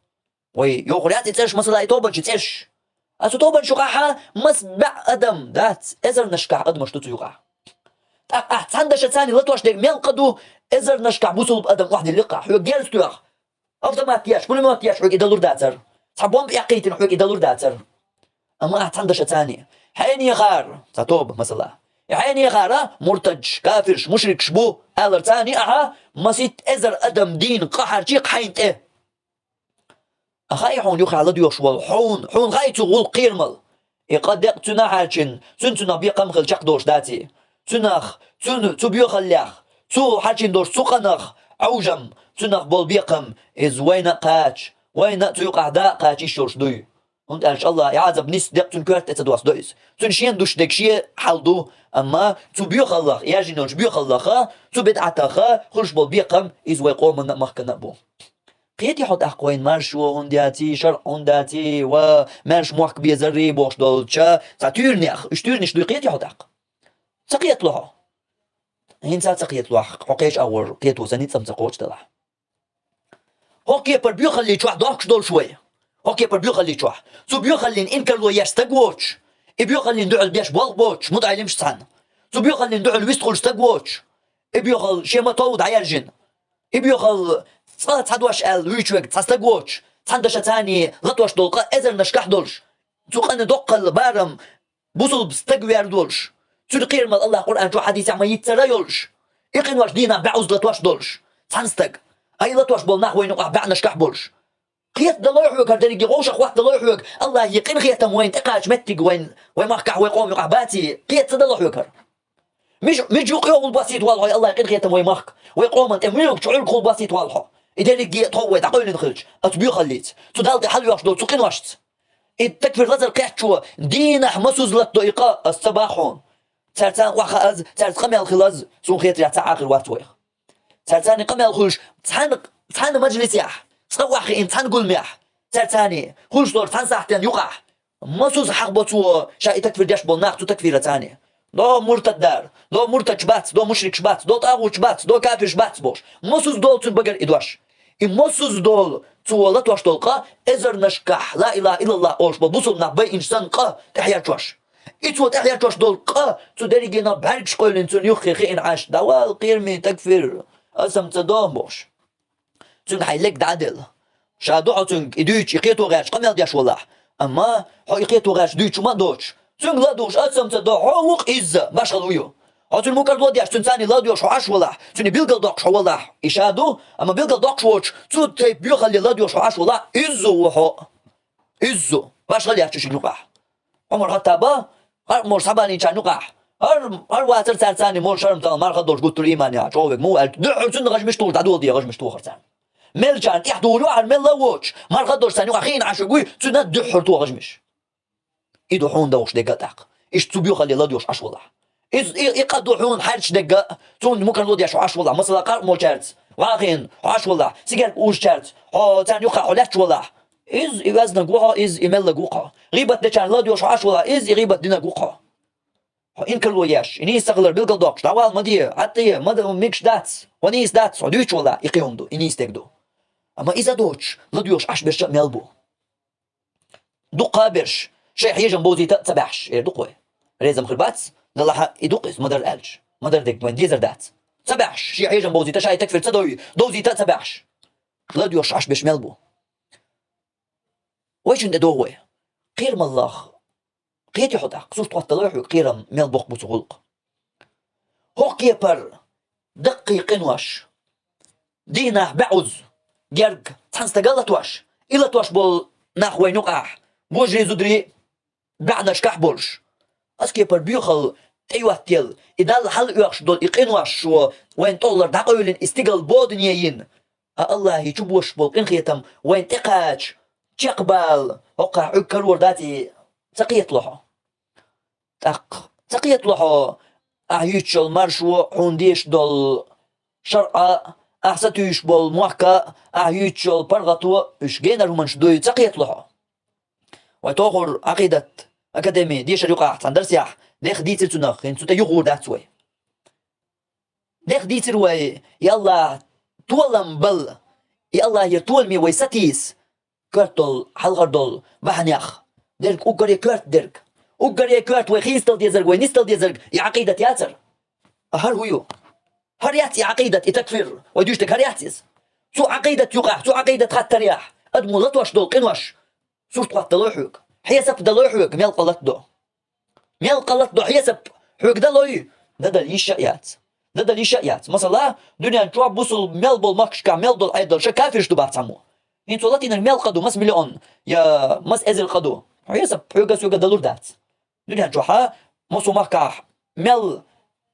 Вай йохур яц и цӀерш, масала, и тобанаш и цӀерш. Аса тобанаш юкъахь маса бӀе адам дац, эзарнашкахь адамаш ду цу юкъахь. ТӀаккха ахь цхьана дашаца латош дерг мел къа ду, эзарнашкахь бусулба адам охьадиллира-кх ахь, хьоьга герз тоьхна, автомат еш, пулемёт еш хьоьга и далур дацара. Цхьа бомба эккхийтина хьоьга и далур дацара. Амма ахь цхьана дашаца, хьенехара, цхьа тоба, масала, и хьенехара муртадаш, кафирш, мушрикаш бу аларца ахьа масийтта эзар адам дийна къа хьарчий-кх хьайна тӀе. Ахьа хаьий хьуна юххехь ладоьгӀуш волу хьуна, хьуна хаьий цу гӀуллакхан кхерамал? И къа декъа цуьнан хьарчийна, цуьнан цунах бекхам хилла чекхдолуш даций? Цунах, цуьнан, цу боьхаллех, цо хьарчийна долуш цу къинах Ӏовжам, цунах болу бекхам, иза вайна а кхача, вайна а цу юкъахь да а кхача йиш йолуш дуй? ХӀунда аьлча Аллах и Ӏазап нисса декъа цуьнан коьрта тӀе ца доссадо иза. Цуьнан шена дуьсуш дерг шен хьал ду, амма цу боьхаллех, яьржина йолчу боьхаллеха, цу бидӀатаха хуьлуш болу бекхам, иза вай къоманна а, махкана а бу. Кхетий хьо тӀаккха вайн маршо хӀунда яций, шарӀ хӀунда яций, ва маьрша мохк безарий бохуш долчу цхьа туьйранех, уьш туьйранаш дуй, кхетий хьо тӀаккха? Ца кхетало хьо? ХӀинца а ца кхеталахь, хьо кхечу агӀор кхето санна ницкъ-м ца кхочушдалахь. ХӀокху кепара боьхаллин чохь дохкуш долуш вай. ХӀокху кепара боьхаллин чохь. Цу боьхаллин инкарло еш стаг воцуш, и боьхаллин дуьхьал деш болх боцуш, мутаӀеллимаш цхьаьна. Цу боьхаллин дуьхьал вистхуьлуш стаг воцуш, и боьхалла шен ма-тов дӀаяьржина. И боьхалла цкъа цхьа дош аьлла вуьйчу верг цхьа стаг воцуш, цхьана дашаца латош долу къа эзарнашкахь долуш, цу къинан доккхалла барам бусулба стаг вер долуш, цуьнан кхерамал Аллах Къуръан чохь, хьадисехь ма йиццара йолуш, и къинош дийнахь бӀе уза латош долуш, цхьана стаг. Ай латош болу нах вайна юкъахь бӀеннашкахь болуш. Кхетадалой хьоьга хӀара дерриге, вовшах хӀоттадалой хьоьга, Аллахьан къинхетам вайна тӀекхача меттиг вайн, вай махкахь, вай къоман юкъахь баций, кхета ца дало хьоьга хӀара? Миж-, мижа юкъа йогӀул боссийта валахь хьо, Аллахьан къинхетам вай махка, вай къоман тӀе муьлхачу Ӏуьргахула боссийта валахь хьо? И дерриге а тхов вай дӀакъевлина хилча, оцу боьхаллица, цу Далла тӀе хьалвоьхуш долу цу къиношца. И такфир лазар кхеттачо дийнахь масузза латадо и къа, ас ца боху хьуна. Цаьрца цхьаьна охьахааза, цаьрца къамел хилаза, суна хетарехь, цхьа а хир вац вайх. Цаьрца къамел хуьлуш, цхьаьна, цхьаьна мажлисехь, цкъа охьахиъна цхьаьна гуламехь, цаьрца хуьлуш долу цхьана сахьтана юкъахь, масузза хьахабо цо ша и такфир деш болу нах цу такфираца. До муртаддар, до муртадаш бац, до мушрикаш бац, до тӀагӀуташ бац, до кафираш бац бохуш. Масузза долу цуьнан багара и дош. И масузза долу, цо латош долу къа, эзарнашкахь ла илаха иллаллах олуш болу бусулба нах байинчу санна къа тӀехьерчош. И цо тӀехьерчош долу къа, цу дерригенах бӀаьргаш къевлина цуьнан юххе хиъна Ӏаш, дӀавала кхераме такфир, ас-м ца до бохуш. Цуьнга хьайн лерг дӀа а делла. Ша ду хьо цуьнга и дуьйцуш, и кхето гӀерташ къамел деш валахь. Амма хьо и кхето гӀерташ дуьйцуш ма а доцуш, цуьнга ла а дугӀуш, ас-м ца до, хьо ву-кх изза, башхалла вуй. Хьо цуьнан мукӀарло а деш, цуьнан царний ла а доьгӀуш хьо Ӏаш валахь, цуьнан билгал доккхуш хьо валахь, и ша ду, амма билгал доккхуш воцуш, цу тайпа боьхалле ла а доьгӀуш хьо Ӏаш валахь, изза ву хьо. Изза ву. Башхалла яц шу шуьга юкъахь. Ӏумар-Хаттаба, хӀара молуш схьабалийначарна юкъахь, хӀара, хӀара вацара цаьрца молуш хӀара-м тахана марха долуш гуттар а ийман яхьа чӀогӀа верг ма ву аьлча, дуьххьара цунна гӀажмиш тухуш дӀадоладе гӀажмиш тохар царна. Мел чарна тӀехь тухур ю, хӀара мел ла а воцуш, марха долуш царна юкъахь хиъна Ӏаш верг вуй, цунна дуьххьара тоха гӀажмиш. И ду хьуна довш дегга тӀаккха. Иштта цу боьхалле ладоьгӀуш Ӏаш валахь. Иза и, и къа ду хьуна хьаьрча дегга, цунна мукъарло деш хьо Ӏаш валахь. Масала, къаркъа молчаьрца, вахийна хьо Ӏаш валахь, сигарка узучаьрца, хьо царна юккъехь хьо лаьтташ валахь. Иза и вазнаг ву хьо, иза и меллаг ву хьо. ГӀийбат дечарна ладоьгӀуш хьо Ӏаш валахь, иза и гӀийбат динарг ву хьо. Хьо инкарло еш, и нийса ца хилар билгалдоккхуш, дӀавала ма де, Ӏад тӀе, ма д-, мегаш дац, хьо нийса дац, хьо дуьйцуш валахь, и кхин хӀума ду, и нийса дерг ду. Амма иза доцуш, ладоьгӀуш Ӏаш берш а мел бу. Дуккха а берш, шайн хьежам бовзийта а ца баьхьаш, эр ду-кх вай. Реза-м хир бац, делахь а и ду-кх иза, ма-дарра аьлча. Ма-дарра дерг вайна дезар дац. Ца баьхьаш, шен хьежам бовзийта, шайн такфир ца дой, довзийта а ца баьхьаш. ЛадоьгӀуш Ӏаш берш мел бу. Вай шун тӀе догӀу вай. Кхерамаллах. Кхетий хьо тӀаккха, сурт хӀотталой хьоьга, кхерам мел боккха бу цу гӀуллакха. ХӀокху кепара даккхий къинош, дийнахь бӀозза герга цхьана стага латош, и латош болу нах вайна юкъахь, гожарий, зударий, бӀаьннашкахь болуш. Аса кепара боьхалла тӀейоттаелла, и Далла хьалаоьхуш долу и къинош шо вайна тӀехула дӀакъевлина, и стигала бодане йина, а Аллахье чу бошуш болу къинхетам вайна тӀекхача, чекхбала, хӀокхахь хьоьга карор дац и, ца кхетало хьо. ТӀаккха ца кхетало хьо, ахь юьйцуш йолу маршо, хьуна дезаш долу шарӀа, ахь сатуьйсуш болу мохк а, ахь юьйцуш йолу паргӀато, уьш генара хӀуманаш дуй, ца кхетало хьо. Вай тохура Ӏакъидат академи дешар юкъахь цхьана дарсехь дех дийцира цунах, хӀинца цу тӀе юхагӀур дац вай. Дех дийцира вай, и Аллахь толам балла, и Аллахьера толаме вай сатийса, коьрта долу, хьалхара долу бахьанех, дерг уггаре коьрта дерг. Уггаре коьрта вай хийцадала дезарг, вай нисдала дезарг и Ӏакъидат яцара. А хӀара хӀун ю? ХӀара яц и Ӏакъидат, и такфир, вай дуьйцуш дерг хӀара яц иза. Цу Ӏакъидат юкъахь, цу Ӏакъидат хаттарехь адамо латош долу къинош сурт хӀотталой хьоьга, хьесап далой хьоьга, мел къа латадо. Мел къа латадо хьесап хьоьга далой, дан дала йиш а яц. Дан дала йиш а яц. Масала, дуьнен чохь бусул мел болу махкашкахь мел долу Ӏедалша кафирш ду бац цхьаммо. ХӀинца цо латийнарг мел къа ду, маса миллион я маса эзар къа ду. Хьесап хьоьга соьга далур дац. Дуьнен чохьа массо махкахь мел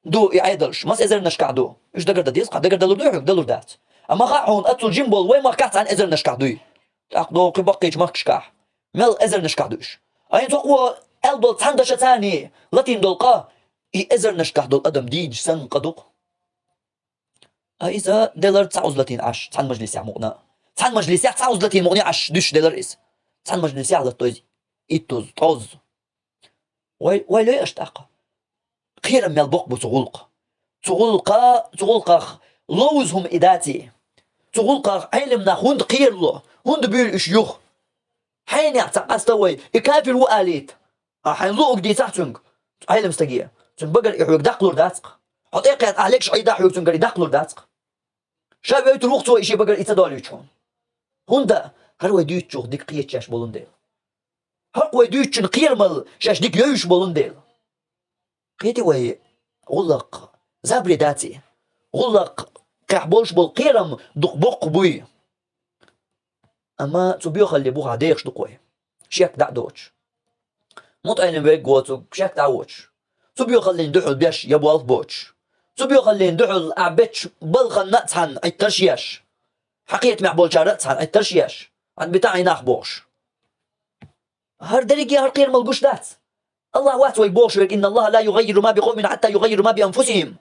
ду и Ӏедалш, маса эзарнашкахь ду. Уьш дагардан деза, кхин дагардалур дуй хьоьга, далур дац. Амма хаьа хьуна, аццул жима болу вай махкахь цхьана эзарнашкахь дуй. ТӀаккха догӀу кхин баккхийчу махкашкахь. Мел эзарнашкахь ду уьш. Айн цхьакхо аьлла долу цхьана дашаца а латийна долу къа, и эзарнашкахь долу адам дийначу санна къа ду-кх. А иза делара цхьа уза латийна Ӏаш, цхьана мажлисехь мукъана. Цхьана мажлисехь цхьа уза латийна мукъане Ӏаш дуьсуш делара иза. Цхьана мажлисехь латто иза итт уза, ткъа уза. Вай, вай лой аша тӀаккха? Кхерам мел боккха бу цу гӀуллакха. Цу гӀуллакха, цу гӀуллакхах ловза хӀума и даций? Цу гӀуллакхах Ӏелам нах хӀунда кхерало, хӀунда буьйлу уьш юха? Хьенех цхьа къаста вай, и кафир ву алийта. А хьайн луъург дийцахь цуьнга, Ӏелам стаге, цуьнан багара и хьоьга даккхалур дац-кх. Хьо тӀекхетта ахь легаш Ӏийдахь, хьоьга цуьнгара и даккхалур дац-кх. Ша воьйтур ву-кх цо и шен багара и ца долуьйтуш хьуна. ХӀунда? ХӀара вай дуьйцучух дика кхеташ болун дела. ХӀокху вай дуьйцучун кхерамал шаьш дика йовзуш болун дела. Кхетий вай, гӀуллакх забаре даций? ГӀуллакхехь болуш болу кхерам дукха боккха буй? Амма цу боьхалле бухахь дехаш ду-кх вай, шек дӀа а доцуш. МутаӀеллим верг воцург шек дӀа а воцуш. Цу боьхаллина дуьхьал беш я болх боцуш. Цу боьхаллина дуьхьал ахь бечу балханна а цхьаьна Ӏиттарш еш. Хьан кхетамехь болчара а цхьаьна Ӏиттарш еш. Хьан бита хьайн нах бохуш. ХӀара дерриге хӀара кхерамал гуш дац. Аллах вац вайга бохуш верг: «Инна Аллаха ла югаййиру ма би къовмин хьатта югаййиру ма би анфусихим».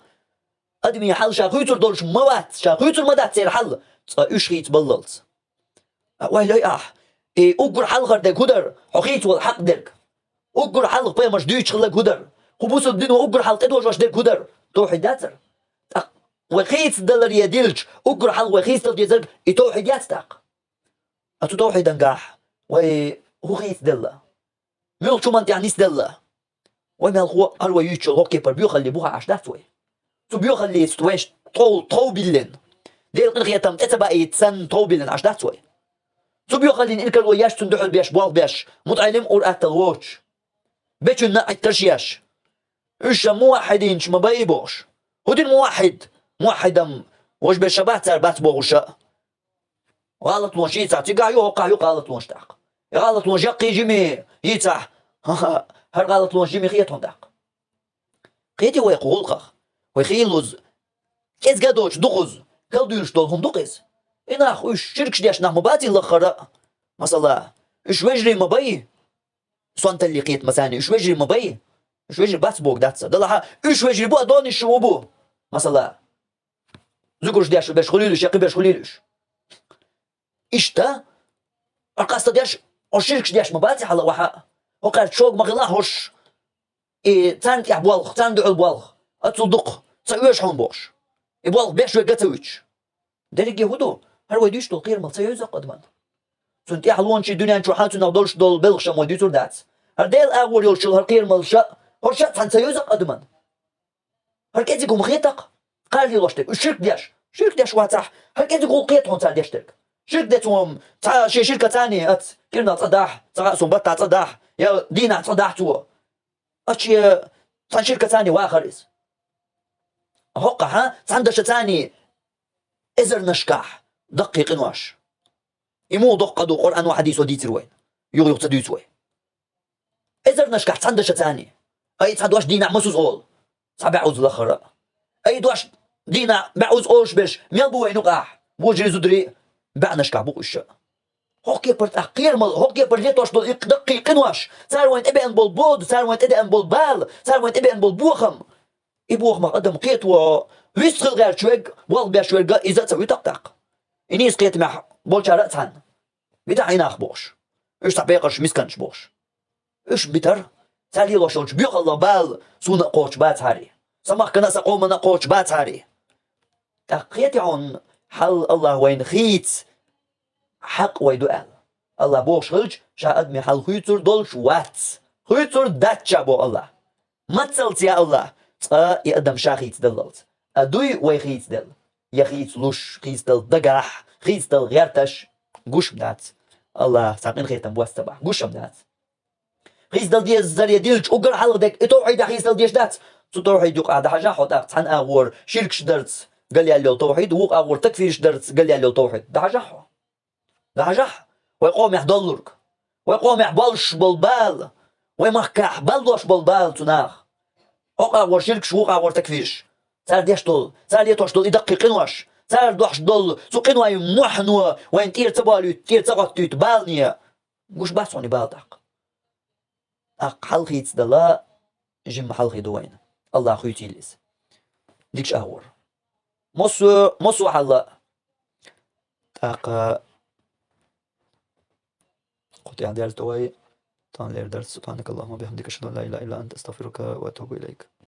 Адамийн хьал ша хуьйцур долуш ма вац, ша хуьйцур ма дац церан хьал, цкъа уьш хийца баллалц. А вай лой ахь, и уггар хьалхара дерг хӀун дара, хьо хийца волу хьакъ дерг? Уггар хьалха пайхамарш дуьйцуш хилларг хӀун дара? Кху бусалба дино уггар хьалха тӀедожош дерг хӀун дара? Тавхьид дацара? ТӀаккха вай хийцадаларе дилча, уггар хьалха вай хийцадала дезарг и тавхьид яц тӀаккха? А цу тавхьидангахь вай хӀун хийцаделла? Муьлхачу хӀуманна тӀехь нисделла? Вай мелхо а, хӀара вай юьйцучу хӀокху кепара боьхалле бухахь Ӏаш дац вай. Цу боьхаллица вайш тхов-, тхов биллина, Делан къинхетам тӀе ца баийта санна тхов биллина Ӏаш дац вай. Цу боьхаллина инкарло еш, цунна дуьхьал беш, болх беш, мутаӀеллим а, ур-атталла воцуш. Бечунна а Ӏиттарш еш. Уьш ша муваххьидинчу ма бай бохуш. ХӀун дина муваххьид? Муваххьидам важа берш а бац цара бац бохуш а. ГӀалатлонаш йийцахь, цигахь ю, хӀокхахь ю гӀалатлонаш тӀаккха. И гӀалатлонаш яккхий, жимий йийцахь, хӀара гӀалатлонаш жимий хета хьуна тӀаккха. Кхетий вай кху гӀуллакхах? Вай хийлаза, кӀезга а доцуш дукхаза, калдуьйлуш долу хӀума ду-кх иза. И нах, уьш ширкаш деш нах ма баций лаххара а. Масала, уьш вежарий ма бай. сонталли кхета ма царна, уьш вежарий ма бий, уьш вежарий бац бохург дац. Делахь а уьш вежарий бу, а донаш шу бу. Масала, зугарш деш берш хуьлийла уьш, я кхыберш хуьлийла уьш. Иштта, хӀара къастадеш, хӀара ширкаш деш ма баций хьала а ваха. ХӀокхаьрца шога ма хилахь хӀорш. И царна тӀехь болх, царна дуьхьал болх, оццул дукха ца оьшу хьуна бохуш. И болх беш верг а ца вуьтуш. Дерриге хӀун ду? ХӀара вай дуьйцуш долу кхерамал ца евза-кх адаман. Цунна тӀаьхьалончий дуьнен чу хьан цунах долуш долу белхаш вай дуьйцур дац. ХӀара Делан агӀор йолуш йолу хӀара кхерамалш а, хӀорш а цхьаьна ца евза-кх адаман. ХӀара кӀезиг хӀума хета-кх, кхара лелош дерг. Уьш ширк деш, ширк деш вацахь, хӀара кӀезиг гӀуллакх хета хьуна цара деш дерг. Ширк деш ву-м, цхьа шен ширка царний ац, кӀирнах цӀа дахь, цхьа а сум баттахь цӀа дахь, я дийнахь цӀа дахь цо. Ач я цхьана ширка царний вахар иза. ХӀокхахьа цхьана даша царний эзарнашкахь даккхий къинош. И муха доккха ду, Къуръано, хьадисо дийцира вайна. Юха-юха ца дуьйцу вай. Эзарнашкахь цхьана даша царний. Ай, цхьа дош дийнахь масуза олу? Цхьа бӀаьуза лахара. Ай, дош дийнахь бӀаьуза олуш берш мел бу вайна юкъахь? Божарий, зударий, бӀаьнашкахь бу-кх уьш а. ХӀокху кепара тӀаккха кхерамал, хӀокху кепара летош долу и даккхий къинош, цара вайна тӀебеана болу боду, цара вайна тӀедеана болу бала, цара вайна тӀебеана болу бохам. И бохамах адам кхето, вист хила гӀерташ верг, болх беш верг а, иза а ца вуьту-кх тӀаккха. И нийса кхетамехь болчара а цхьаьна. Витахь и нах бохуш. Уьш цхьа пекъарш, мисканаш бохуш. Уьш битар, цара лелош йолчу боьхалла бала суна а кхочуш бацахьарий, сан махкана а, сан къомана а кхочуш бацахьарий. ТӀаккха кхетий хьуна хьал, Аллах вайна хийца хьакъ вай ду аьлла. Аллах бохуш хилча, ша адамийн хьал хуьйцур долуш вац. Хуьйцур дац ша, боху Аллах. Мацалц, я Аллах, цкъа и адам ша хийцадаллалц. А дуй вай хийцаделла? Я хийцалуш, хийцадала дагахь, хийцадала гӀерташ? Гуш-м дац. Аллах цхьа къинхетам бос ца бахь, гуш-м дац. Хийцадала дезаре дилча, уггар хьалха дерг и тавхьид а хийцадала дезаш дац. Цу тавхьид юкъахь дӀахьажахь хьо тӀаккха цхьана агӀор ширкаш дарца галъяьлла йолу тавхьид, вукху агӀор такфираш дарца галъяьлла йолу тавхьид. ДӀахьажахь хьо. ДӀахьажахь вай къомехь доллург. Вай къомехь болуш болу бала, вай махкахь баллош болу бала цу наха. ХӀокху агӀор ширкаш, вукху агӀор такфираш. Цара деш долу, цара летош долу и даккхий къинош, цара дохьуш долу цу къинойн мохьано вайна тӀера ца болуьйту, тӀера ца гӀоттуьйту балане. Гуш бац хьуна и бала тӀаккха. ТӀаккха хьал хийцадала, жимма хьалхе ду вайна. Аллах хуьйцийла иза. Дикачу агӀор. Массо, массо хьалла. ТӀаккха кху тӀехь дерза ду вай таханлера дарс. سبحانك اللهم وبحمدك، أشهد أن لا إله إلا أنت، أستغفرك وأتوب إليك.